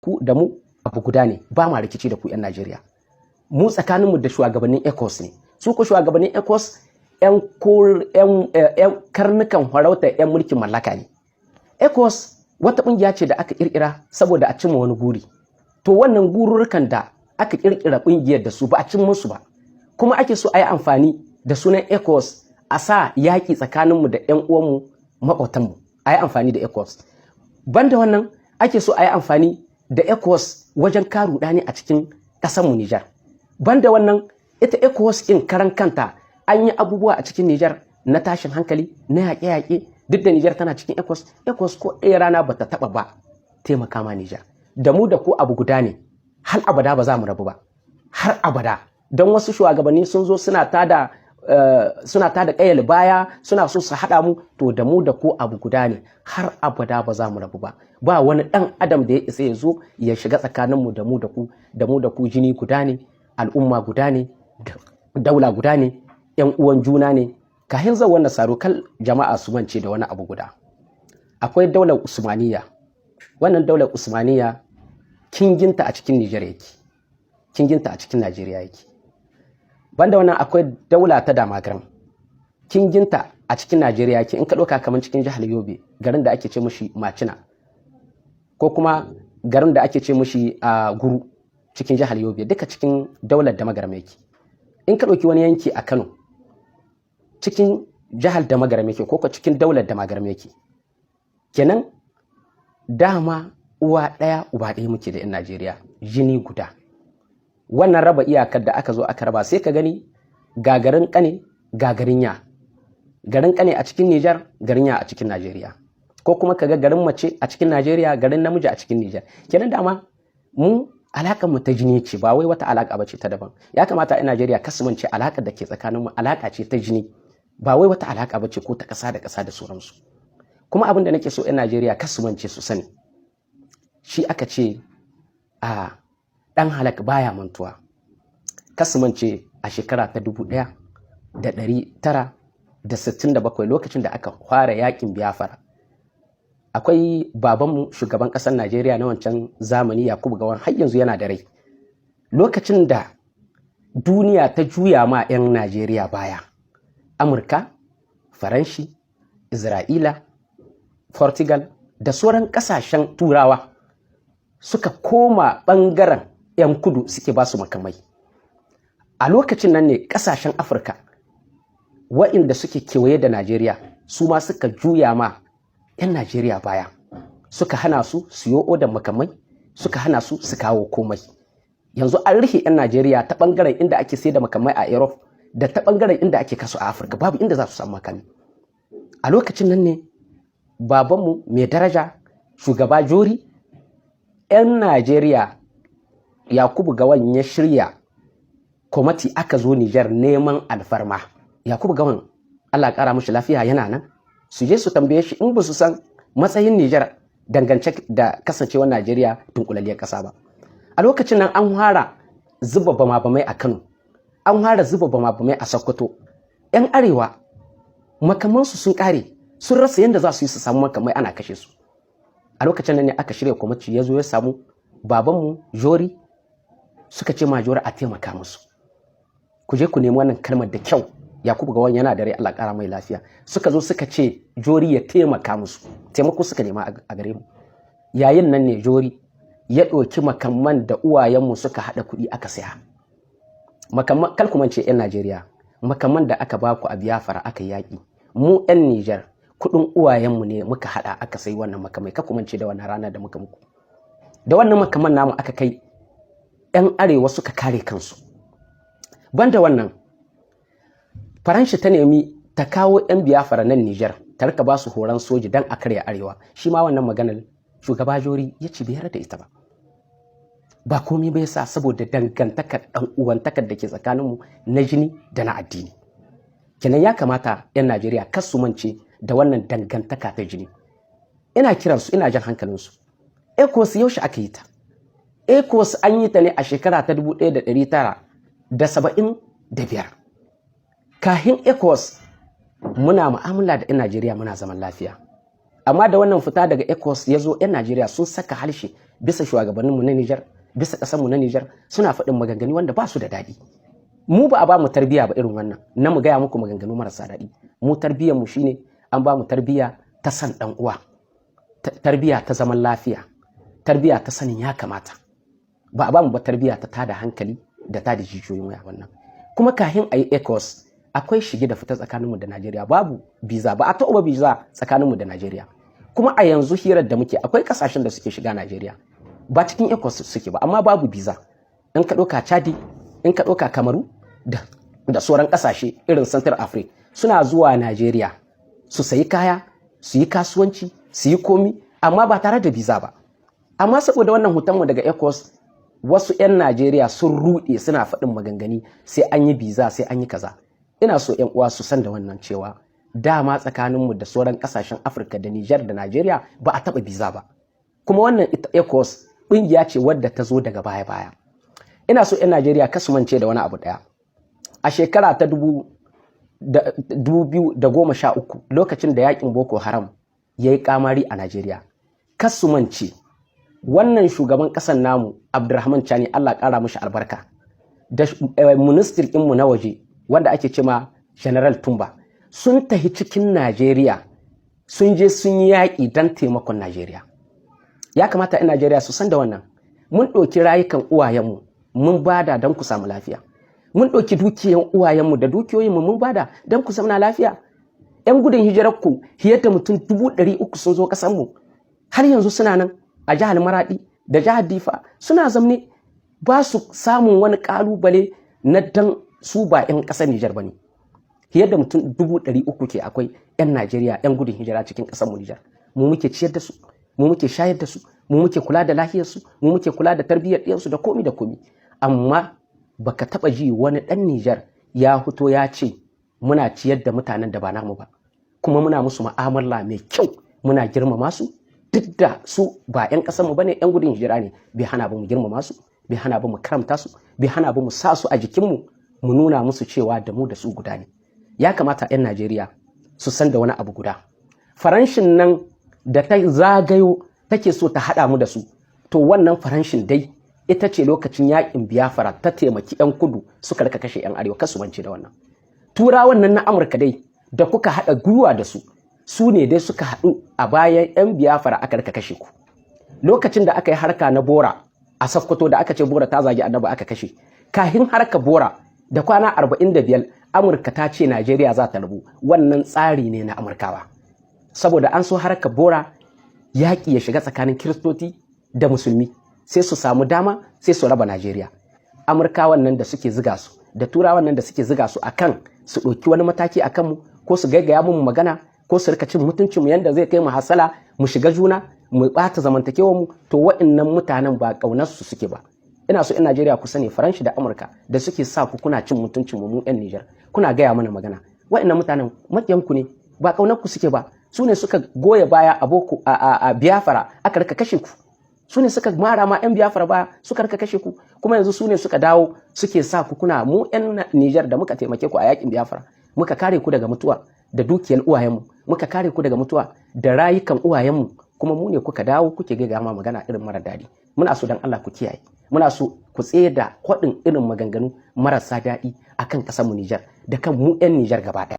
Ku da mu abu guda ne, ba ma rikici da ku 'yan Najeriya. Mu tsakaninmu da shugabannin ECOWAS ne. Su ko shugabannin ECOWAS 'yan karnukan farautar 'yan mulkin mallaka ne. ECOWAS wata kungiya ce da aka kirkira saboda a cimma wani guri. To, wannan gururrukan da aka kirkira kungiyar da su ba a cin musu ba, kuma ake so a yi amfani da sunan ECOWAS a sa yaƙi tsakaninmu da 'yan uwanmu, maƙotanmu, a yi amfani da ECOWAS. Banda wannan, ake so a yi amfani da ECOWAS wajen karu ne a cikin ƙasarmu Nijar. Banda wannan, ita ECOWAS ɗin karan kanta an yi abubuwa a cikin Nijar na tashin hankali, na yaƙe-yaƙe. Duk da Nijar tana cikin ECOWAS, ECOWAS ko ɗaya rana bata taɓa ba taimaka ma Nijar. Da mu da ku abu guda ne, har abada ba za mu rabu ba, har abada. Don wasu shugabanni sun zo suna tada ƙayal baya, suna so su haɗa mu. To, da mu da ku abu guda ne, har abada ba za mu rabu ba. Ba wani ɗan adam da ya isa ya zo ya shiga tsakaninmu da mu da ku. Da mu da ku jini guda ne, al'umma guda ne, daula guda ne, yan uwan juna ne. Kahin zan wannan saro kal jama'a su mance da wani abu guda. Akwai daular Usmaniya. Wannan daular Usmaniya kinginta a cikin Nijar yake, kinginta a cikin Najeriya yake. Banda wannan, akwai daula ta Damagaram, kinginta a cikin Najeriya yake. In ka ɗauka kamar cikin jihar Yobe, garin da ake ce mushi Macina, ko kuma garin da ake ce mushi a Guru cikin jihar Yobe, duka cikin daular Damagaram yake. In ka ɗauki wani yanki a Kano, cikin jihar Damagaram yake, ko cikin daular Damagaram yake. Kenan dama uwa ɗaya uba ɗaya muke da 'yan Najeriya, jini guda. Wannan raba iyakar da aka zo aka raba, sai ka gani ga garin kane, ga garin ya, garin kane a cikin Nijar, garin ya a cikin Najeriya, ko kuma ka ga garin mace a cikin Najeriya, garin namiji a cikin Nijar. Kenan dama mu alakar mu ta jini ce, ba wai wata alaka ba ce ta daban. Ya kamata a Najeriya kasumance alakar da ke tsakanin mu alaka ce ta jini, ba wai wata alaka ba ce ko ta ƙasa da ƙasa da sauransu. Kuma abin da nake so 'yan Najeriya kasumance su sani shi, aka ce a ɗan halak baya mantuwa. Kasumance a shekara ta 1967, lokacin da aka fara yakin Biafra, akwai babanmu shugaban ƙasar Najeriya na wancan zamani, Yakubu Gowon, har yanzu yana da rai. Lokacin da duniya ta juya ma 'yan Najeriya baya, Amurka, Faranshi, Isra'ila, Portugal da sauran ƙasashen Turawa suka koma ɓangaren 'yan kudu, suke ba su makamai. A lokacin nan ne ƙasashen Afirka wa'inda suke kewaye da Najeriya su ma suka juya ma 'yan Najeriya baya, suka hana su siyo odan makamai, suka hana su su kawo komai. Yanzu an rufe 'yan Najeriya ta ɓangaren inda ake sai da makamai a Europe da ta ɓangaren inda ake kasu a Afirka, babu inda za su samu makami. A lokacin nan ne babanmu mai daraja shugaba Jori 'yan Najeriya Yakubu Gowon ya shirya kwamati, aka zo Nijar neman alfarma. Yakubu Gowon, Allah ƙara mushi lafiya, yana nan, su je su tambaye shi in ba su san matsayin Nijar dangance da kasancewar Najeriya dunkulalliyar ƙasa ba. A lokacin nan an fara zuba bama-bamai a Kano, an fara zuba bama-bamai a Sokoto. 'Yan arewa makamansu sun ƙare, sun rasa yadda za su yi su samu makamai, ana kashe su. A lokacin nan ne aka shirya kwamiti, ya zo ya samu babanmu Jori, suka ce ma Jori a taimaka musu. Ku je ku nemi wannan kalmar da kyau. Yakubu Gowon yana da rai, Allah ƙara mai lafiya. Suka zo suka ce Jori ya taimaka musu, taimako suka nema a gare mu. Yayin nan ne Jori ya ɗauki makamman da uwayenmu suka haɗa kuɗi aka saya. Makamman, kal ku mance 'yan Najeriya, makamman da aka baku a Biyafara aka yaƙi, mu 'yan Nijar kuɗin uwayenmu ne muka haɗa aka sayi wannan makamai. Ka mance da wannan rana da muka muku. Da wannan makaman namu aka kai 'yan arewa suka kare kansu. Banda wannan, Faranshi ta nemi ta kawo 'yan Biyafara nan Nijar, ta rika ba su horon soji don a karya arewa. Shi ma wannan maganar shugaba Jori ya ci biyar da ita ba. Ba komai bai sa, saboda dangantakar dan uwantakar da ke tsakaninmu na jini da na addini. Kenan ya kamata 'yan Najeriya kar su mance da wannan dangantaka ta jini. Ina kiransu, ina jan hankalinsu. ECOWAS yaushe aka yi ta? ECOWAS an yi ta ne a shekara ta 1975. Kahin ECOWAS muna mu'amala da 'yan Najeriya, muna zaman lafiya. Amma da wannan fita daga ECOWAS ya zo, 'yan Najeriya sun saka harshe. bisa shugabanninmu na Nijar, bisa ƙasarmu na Nijar, suna faɗin maganganu wanda ba su da daɗi. Mu ba a ba mu tarbiyya ba irin wannan na mu gaya muku maganganu marasa daɗi. Mu tarbiyyar mu shine an ba mu tarbiyya ta san ɗan uwa, tarbiyya ta zaman lafiya, tarbiyya ta sanin ya kamata. Ba a ba mu ba tarbiyya ta tada hankali da tada jijiyoyin waya wannan. Kuma kahin a yi ECOWAS akwai shige da fita tsakaninmu da Najeriya, babu biza, ba a taɓa biza tsakaninmu da Najeriya. Kuma a yanzu hirar da muke, akwai kasashen da suke shiga Najeriya ba cikin ECOWAS suke ba, amma babu biza. In ka ɗauka Chadi, in ka ɗauka Kamaru da sauran ƙasashe irin Central Africa, suna zuwa Najeriya su sayi kaya, su yi kasuwanci, su yi komi, amma ba tare da biza ba. Amma saboda wannan hutanmu daga ECOWAS, wasu 'yan Najeriya sun ruɗe, suna faɗin maganganu sai an yi biza, sai an yi kaza. Ina so 'yan uwa su san da wannan cewa dama tsakaninmu da sauran ƙasashen Afirka, da Nijar da Najeriya, ba a taɓa biza ba. Kuma wannan ita ECOWAS ƙungiya ce wadda ta zo daga baya-baya. Ina so 'yan Najeriya kasu mance da wani abu ɗaya. A shekara ta 2013, lokacin da yakin Boko Haram ya yi kamari a Najeriya, kasu mance wannan shugaban ƙasar namu Abdurrahman Chani, Allah ƙara mishi albarka, da minister ɗinmu na waje wanda ake cema General Tumba, sun tahi cikin Najeriya, sun je sun yi yaƙi don taimakon Najeriya. Ya kamata 'yan Najeriya su san da wannan. Mun ɗauki rayukan uwayenmu mun bada don ku samu lafiya. Mun ɗauki dukiyan uwayenmu da dukiyoyinmu mun bada don ku zauna lafiya. 'Yan gudun hijirar ku fiye da mutum 300,000 sun zo ƙasarmu, har yanzu suna nan a jihar Maradi da jihar Difa, suna zamne, ba su samun wani ƙalubale na dan su ba 'yan ƙasar Nijar ba ne. Fiye da mutum 300,000 ke akwai 'yan Najeriya 'yan gudun hijira cikin ƙasar mu Nijar. Mu muke ciyar da su, mu muke shayar da su, mu muke kula da lafiyarsu, mu muke kula da tarbiyyar ɗiyansu da komi da komi. Amma baka taba ji wani ɗan Nijar ya fito ya ce muna ciyar da mutanen da ba namu ba, kuma muna musu mu'amala mai kyau, muna girmama su, duk da su ba 'yan ƙasar mu bane, 'yan gudun hijira ne. Bai hana ba mu girmama su, bai hana ba mu karamta su, bai hana ba mu sa su a jikinmu, mu nuna musu cewa da mu da su guda ne. Ya kamata 'yan Najeriya su san da wani abu guda: Faranshin nan da ta zagayo take so ta haɗa mu da su, to wannan Faranshin dai ita ce lokacin yakin Biyafara ta taimaki 'yan kudu suka rika kashe 'yan arewa. Kasu mance da wannan. Turawan nan na Amurka dai da kuka haɗa gwiwa da su, su ne dai suka haɗu a bayan 'yan Biyafara aka rika kashe ku. Lokacin da aka yi harka na Bora a Sokoto, da aka ce Bora ta zagi Annabi aka kashe, kahin harka Bora da kwana 45, Amurka ta ce Najeriya za ta rabu. Wannan tsari ne na Amurkawa, saboda an so harka Bora yaƙi ya shiga tsakanin Kiristoci da Musulmi, sai su samu dama sai su raba Najeriya. Amurkawan nan da suke ziga su, da Turawan nan da suke ziga su akan su ɗauki wani mataki akan mu, ko su gaigaya mu magana, ko su rika cin mutuncin mu yanda zai kai mu hasala, mu shiga juna, mu ɓata zamantakewar mu, to wa'annan mutanen ba ƙaunar su suke ba. Ina so in Najeriya ku sani, Faranshi da Amurka da suke sa ku kuna cin mutuncin mu, mu 'yan Nijar, kuna gaya mana magana, wa'annan mutanen maƙiyan ku ne, ba ƙaunar ku suke ba. Su ne suka goya baya a Boko a Biafra aka rika kashe ku. Su ne suka mara ma 'yan Biafra baya suka rika kashe ku. Kuma yanzu su ne suka dawo suke sa ku kuna mu 'yan Nijar da muka taimake ku a yakin Biafra, muka kare ku daga mutuwa da dukiyar uwayenmu, muka kare ku daga mutuwa da rayukan uwayenmu, kuma mu ne kuka dawo kuke gaya ma magana irin mara daɗi. Muna so dan Allah ku kiyaye. Muna so ku da kwaɗin irin maganganu marasa daɗi akan ƙasar mu Nijar da kan mu 'yan Nijar gaba ɗaya.